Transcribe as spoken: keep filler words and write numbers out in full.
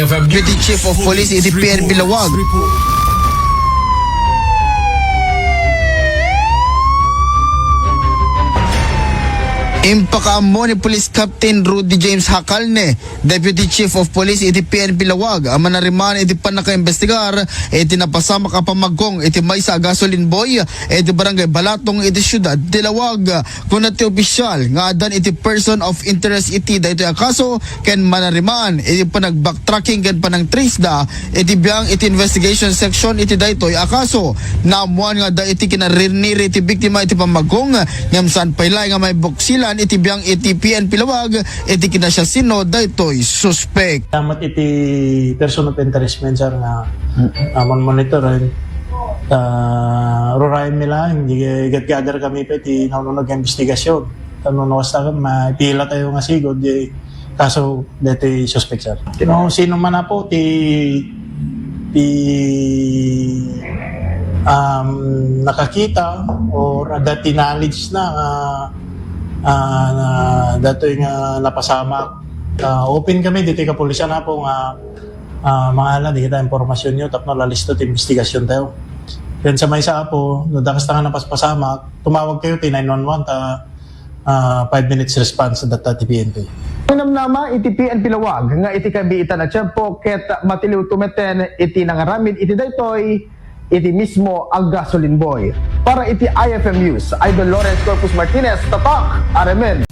Deputy Chief of Police iti P N P Laoag. Impakaammo ni Police Captain Rudy James Hacalne, Deputy Chief of Police iti P N P Laoag, a manarimaan iti pannakaimbestigar iti napasamak a pamagkong iti maysa a gasoline boy iti Barangay Balatong iti siudad ti Laoag. Kuna ti opisyal nga addan iti person of interest iti daytoy a kaso ken manarimaan iti panag-backtracking ken panang-trace da iti biang iti investigation section iti daytoy a kaso. Naammuan nga adda iti kinarirniri iti biktima iti pamagkong ngem saan pay laeng nga maibuksilan iti biang iti P N P Laoag iti kinasiasino daytoy suspek. Damat iti person of interest men, sir, nga, ah, mon-, monitoren. Ah, rurayen mi laeng, di gatgatder kami pa iti naununog nga investigasyon. Tapno no kasta, maipila tayo nga sigud, di kaso deti suspek, sir. Kino sino man apo ti, ti, um, nakakita or adda ti knowledge na nga, ah, na datoy nga napasamak. Ah, open kami ditoy kapulisan apo nga, ah, mangala di kita impormasyonyo tapno lalisto ti investigasyon tayo. Ken sa maysa apo, no dakas ta nga napaspasamak, tumawag kayo ti nine one one ta, ah, five minutes response data ti P N P. Namnama iti P N P Laoag nga iti kabiitan a tiempo ket matiliwto metten iti nangaramid iti daytoy iti mismo a gasoline boy. Para iti I F M News, Idol Lawrence Corpus Martinez, Tatak, Aremen.